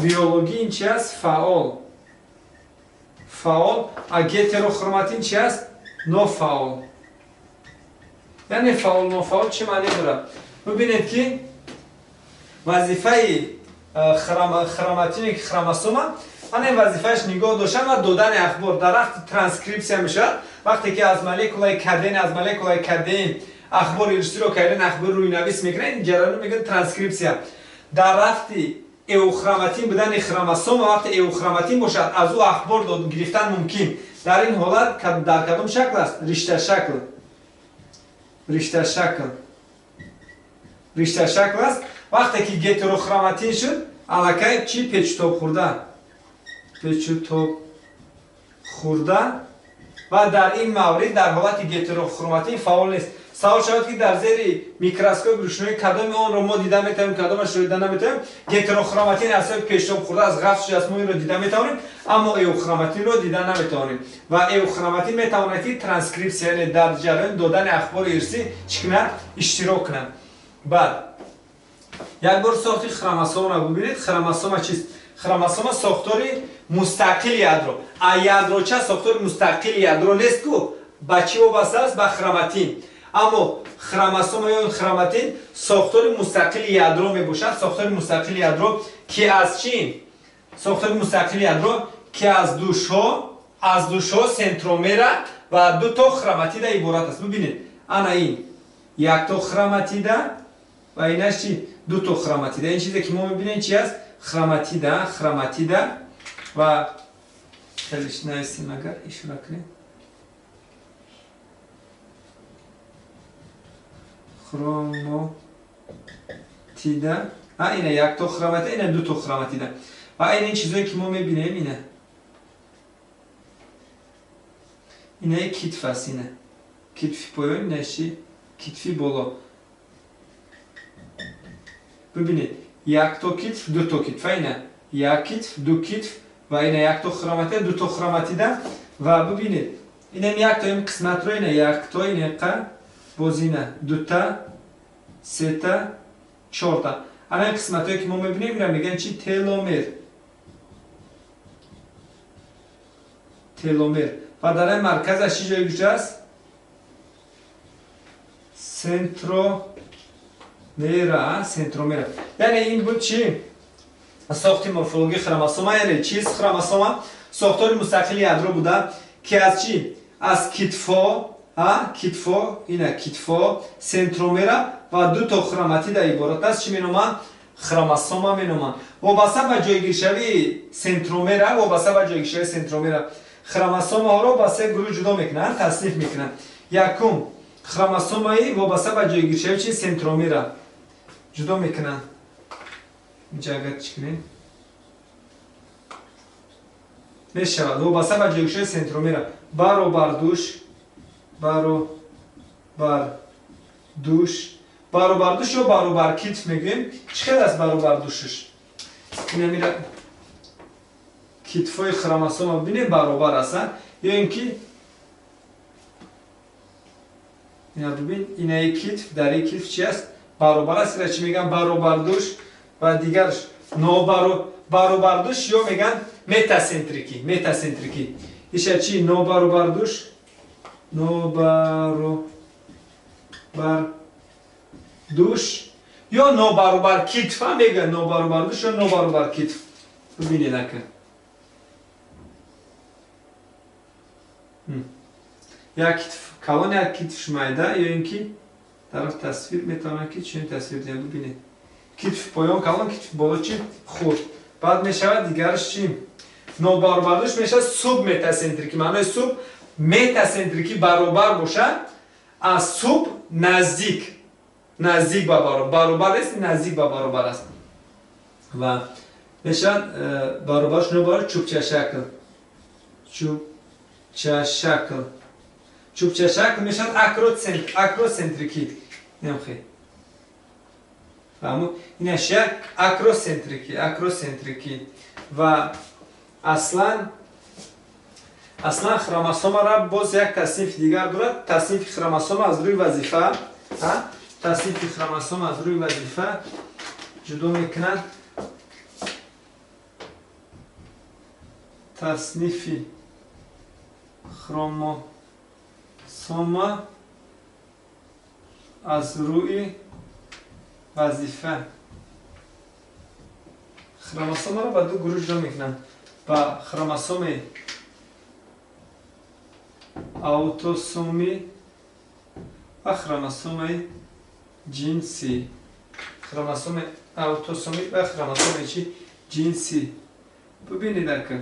биологӣ ин чи аст? Фаъол. Фаъол. А гетерохроматин чи аст? Нофаъол. Яъне фаъол нофаъол чӣ маъне дорад? Бубинед ки вазифаи хроматини хромосома ана вазифааш нигоҳ доштан ва додани ахбор. Дар вақти транскрипсия мешавад, вақте ки аз молекулаи КДН, аз молекулаи КДН ахбори ирсиро кайрен ахбори рӯйнавис мекунад, ин ҷараёнро мегӯянд транскрипсия. Дар рафти эухроматин будани хромосома, вақте эухроматин бошад, аз ӯ ахбор гирифтан мумкин. Дар ин ҳолат дар кадом шакл аст? Ришташакл. Ришташакл. Ришташакл аст. Вақте ки гетерохроматин шуд, аллакай чӣ печутоб хӯрда? Печутоб хӯрда ва дар ин маврид дар ҳолати гетерохроматин фаъол нест. Савол шавад, ки дар зери микроскоп рӯшноӣ кадоми онро мо дида метавонем, кадомашро дида наметавонем. Гетерохроматин аз ҳисоби печутоб хӯрда аз ғафз шудааст, мо инро дида метавонем, аммо эухроматинро дида наметавонем. Ва эухроматин метавонад, ки транскрипсия, яъне дар ҷараёни додани ахбори ирсӣ чӣ кунад? Иштирок кунад. Баъд як бор сохти хромосомаро бубинед. Хромосома чист? Хромосома сохтори мустақили ядро. А ядроча сохтори мустақили ядро нест ку, ба чӣ вобаста аст? Ба хроматин. Аммо хромосома ё хроматин сохтори мустақили ядро мебошад. Сохтори мустақили ядро ки аз чӣ? Сохтори мустақили ядро ки аз душҳо, центромера ва ду то хроматида иборат аст. Бубинед, ана ин як то хроматида ва инаш чӣ? Ду то хроматида. Ин чизе ки мо мебинем чи аст? Хроматида, хроматида ва хелеш нависем, агар ишора кунем. Хроматида. Ина як то хроматида, ина ду то хроматида. Ва ин чизое ки мо мебинем, ина. Ина китф аст, ина. Китфи поён, ина чи? Китфи боло. Бубинед, як то китф, ду то китф, ина як китф, ду китф ва ина як то хроматида, ду то хроматида. Ва бубинед, инам як то ин қисматро, ина як то, ина қа, боз ина дута, сета, чорта. Ана ин қисматое ки мо мебинем, ина мегӯянд чи? Теломер. Теломер. Ва дар ин марказаш чӣ ҷой гирифтааст? Центромера, центромера. Яъне ин буд чӣ? Сохти морфологии хромосома. Яъне чист хромосома? Сохтори мустақили ядро буда, ки аз чӣ? Аз китфо, китфо, ина китфо, центромера ва ду то хроматида иборат аст. Чӣ меноманд? Хромосома меноманд. Вобаста ба ҷойгиршавии центромера, вобаста ба ҷойгиршавии центромера хромосомаҳоро ба се гурӯҳ ҷудо мекунанд, тасниф мекунанд. Якум, хромосомаи вобаста ба ҷойгиршавии чи? Центромера ҷудо мекунанд. Инҷа агар чӣ кунем мешавад. Вобаста ба ҷойгиршавии центромера баробардуш, баробардуш, баробардуш ё баробаркитф мегӯем. Чӣ хел аст баробардушш? Ина мира китфҳои хромосома бибинед, баробар ҳастанд. Ё ин ки ина бибин, инаи китф дар ин китф чи аст? Баробар аст. Ира чӣ мегӯянд? Баробардуш. Ва дигарш нобаробардуш ё мегӯянд метасентрикӣ, метасентрикӣ. Иша чи? Нобаробардуш, нобаробардуш ё нобаробаркитф ҳам мегӯянд. Нобаробардуш ё нобаробаркитф. Бибинед ака. Як китф калон, як китф майда, ё ин ки дар тасвир метавонад ки чунин тасвир диҳам. Бибинед, китф поён калон, китф боло чи? Хурд. Баъд мешавад дигараш чи? Нобаробардуш мешавад субметасентрикӣ. Маънои суб метасентрикӣ баробар бошад, аз суб наздик, наздик ба баробар, баробар нест, наздик ба баробар аст. Ва мешавад баробарш нобарор чӯбчашакл, чӯбчашакл, чӯбчашакл мешавад акросентрикӣ. Намхе фаҳму? Инаш як акросентрикӣ, акросентрикӣ. Ва аслан хромосомаро боз як таснифи дигар дорад. Таснифи хромосома аз рӯи вазифа, таснифи хромосома аз рӯи вазифа ҷудо мекунад. Таснифи хромосома аз рӯи вазифа. Хромосомаро ба ду гурӯҳ ҷудо мекунанд: ба хромосоми аутосомӣ ва хромосомаи ҷинсӣ. Хромосоми аутосомӣ ва хромосоми чи? Ҷинсӣ. Бубинед ака,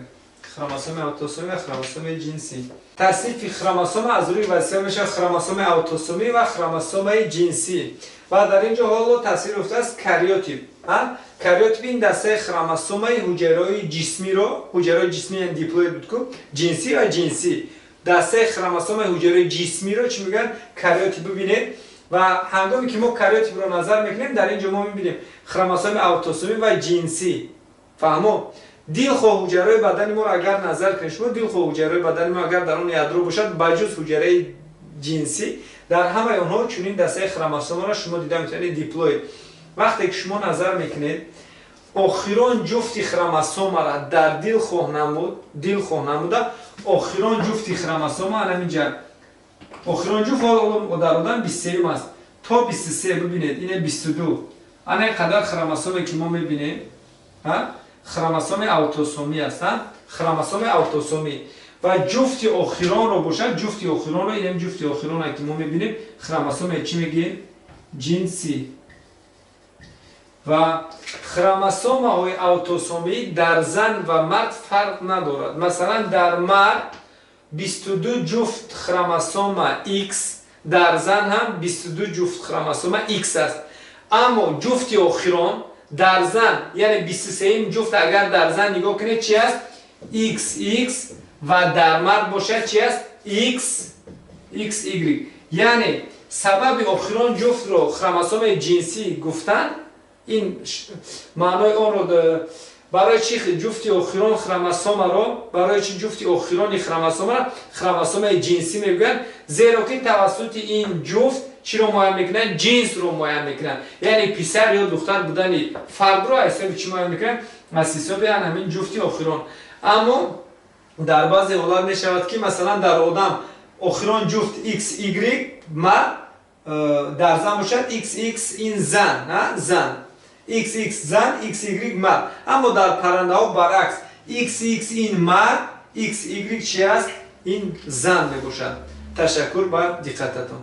Хромосоми аутосомӣ ва хромосоми ҷинсӣ. Таснифи хромосома аз рӯи вазифа мешавад хромосоми аутосомӣ ва хромосомаи ҷинсӣ. Ва дар ин ҷо ҳоло тасвир ёфтааст кариотип. Кариотип ин дастаи хромосомаи ҳуҷайраҳои ҷисмиро, ҳуҷайраҳои ҷисмӣ, яъне диплоид буд ку, ҷинсӣ ва ҷинсӣ. Дастаи хромосомаи ҳуҷайраҳои ҷисмиро чӣ мегӯянд? Кариотип. Бибинед, ва ҳангоме ки мо кариотипро назар мекунем, дар ин ҷо мо мебинем хромосоми аутосомӣ ва ҷинсӣ. Фаҳмо? Дилхоҳ ҳуҷайраҳои бадани моро агар назар кунед шумо, дилхоҳ ҳуҷайраҳои бадани мо агар дар он ядро бошад, ба ҷуз ҳуҷайраи ҷинсӣ, дар ҳамаи онҳо чунин дастаи хромосомаро шумо дида метавонед, диплоид. Вақте ки шумо назар мекунед, охирон ҷуфти хромосомаро дар дилхоҳ намуд, дилхоҳ намуда, охирон ҷуфти хромосома анаминҷа, охирон ҷуфт ҳоло дар одам 23-юм аст, то 23. Бибинед, ине 22. Ана ин қадар хромосоме ки мо мебинем, хромосоми аутосомӣ аст, хромосоми аутосомӣ. Ва ҷуфти охиронро бошад, ҷуфти охиронро, инам ҷуфти охиронро ки мо мебинем, хромосоме чӣ мегӯем? Ҷинсӣ. Ва хромосомаҳои аутосомӣ дар зан ва мард фарқ надорад. Масалан, дар мард 22 ҷуфт хромосома X, дар зан ҳам 22 ҷуфт хромосома X аст. Аммо ҷуфти охирон дар зан, яъне 23-юм ҷуфт агар дар зан нигоҳ кунед, чи аст? XX. Ва дар мард бошад, чи аст? X XY. Яъне сабаби охирон ҷуфтро хромосомаи ҷинсӣ гуфтан, ин маънои онро, барои чи ҷуфти охирон хромосомаро, барои чи ҷуфти охирони хромосомаро хромосомаи ҷинсӣ мегӯянд? Зеро ки тавассути ин ҷуфт чиро муайян мекунанд? Ҷинсро муайян мекунанд. Яъне писар ё духтар будани фардро аз ҳисоби чӣ муайян мекунанд? Аз ҳисоби ан ҳамин ҷуфти охирон. Аммо дар баъзе ҳолат мешавад, ки масалан дар одам охирон ҷуфт XY мард, дар зан бошад XX, ин зан, зан XX зан, XY мард. Аммо дар паррандаҳо баръакс: XX ин мард, XY чи аст? Ин зан мебошад. Ташаккур ба диққататон.